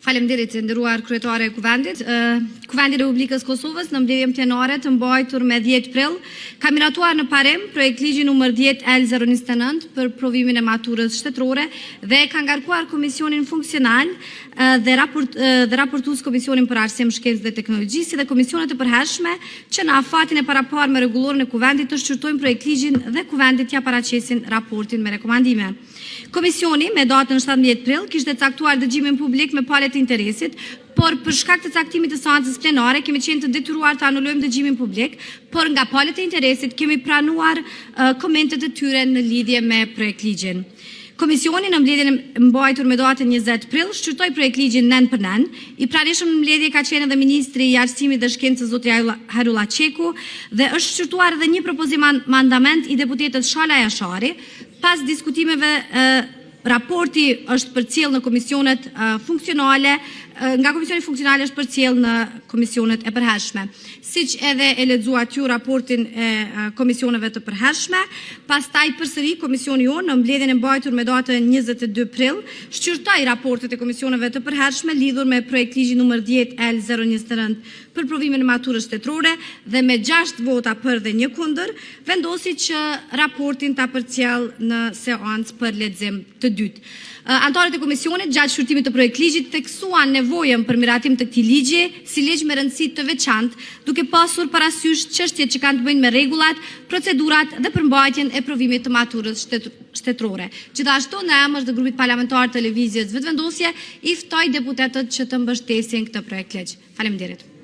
Faleminderit, e nderuar kryetare e Kuvendit! Kuvendi i Republikës së Kosovës në mbledhjen plenare të mbajtur më 10 prill ka miratuar në parim Projektligjin nr. 10/L-029 për provimin e maturës shtetërore dhe e ka ngarkuar Komisionin Funksional dhe raportues Komisionin për Arsim, Shkencë dhe Teknologji, si dhe komisionet e përhershme që në afatin e paraparë me Rregulloren e Kuvendit të shqyrtojnë projektligjin dhe Kuvendit t'ia paraqesin raportin me rekomandime. Komisioni më 17 prill kishte caktuar dëgjimin publik me palët e interesit, por për shkak të caktimit të seancës plenare kemi qenë të detyruar të anulojmë dëgjimin publik, por nga palët e interesit kemi pranuar komentet e tyre në lidhje me projektligjin. Komisioni në mbledhjen e mbajtur më 20 prill shqyrtoi projektligjin nen për nen. I pranishëm në mbledhje ka qenë edhe ministri i Arsimit dhe Shkencës, zoti Hajrullah Çeku dhe është shqyrtuar edhe një propozim-amendament i deputetes Shala Jashari. Pas diskutimeve, raporti është përcjellë në komisionet funksionale, nga Komisioni Funksional është përcjellë në komisionet e përhershme. Siç edhe e lexuat ju raportin e komisioneve të përhershme, pastaj përsëri komisioni ynë në mbledhjen e mbajtur më 22 prill shqyrtoi raportet e komisioneve të përhershme lidhur me Projektligjin nr. 10/L-029 për provimin e maturës shtetërore dhe me 6 vota për dhe 1 kundër vendosi që raportin ta përcjellë në seancë për lexim të dytë. Anëtarët e komisionit gjatë shqyrtimit të projektligjit theksuan nevojën për miratim të këtij ligji si ligj me rëndësi të veçantë, duke pasur parasysh çështjet që kanë të bëjnë me rregullat, procedurat dhe përmbajtjen e provimit të maturës shtetërore. Gjithashtu, në emër të Grupit Parlamentar të Lëvizjes Vetëvendosje i ftoj deputetët që të mbështesin këtë projektligj. Faleminderit!